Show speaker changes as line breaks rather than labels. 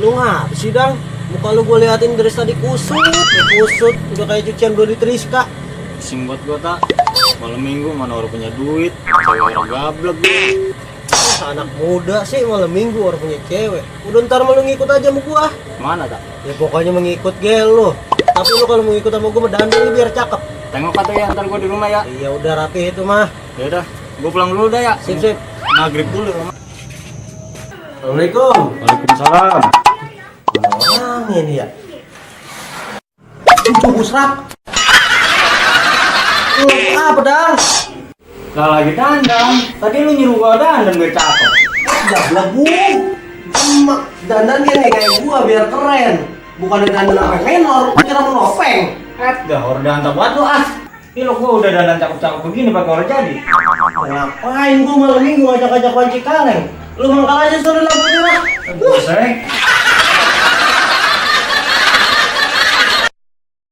Lu ngapa sih, Dang? Muka lu gue liatin dari tadi kusut, kusut. Udah kayak cucian Dodi Triska.
Pusing buat gua tak. Malam minggu mana orang punya duit, cewek orang gablek gitu.
Anak muda sih malam minggu orang punya cewek. Udah ntar malu ngikut aja sama gua.
Mana tak?
Ya pokoknya mengikut gel lu. Tapi lu kalau mau ikut sama gua dandan biar cakep.
Tengok kata ya ntar gua di rumah ya.
Iya udah rapi itu mah.
Ya udah, gua pulang dulu dah ya.
Sip sip.
Maghrib dulu.
Assalamualaikum.
Waalaikumsalam.
Orang ini ya. Itu busrak. Lu apa, Dang?
Lah lagi dandang. Tadi lu nyuruh gua dandan biar cakep.
Gablak gua. Emak dandan nih kayak gua biar keren. Bukan dandan sampai menor, kira mau nopeng.
Dah orang dandan buat lu ah. Ini lo gua udah dandan cakep-cakep begini pakai orang jadi.
Ngapain gua malam minggu ngajak-ngajak kunci kaleng? Lu mangkal aja suruh lampu merah.
Bosek.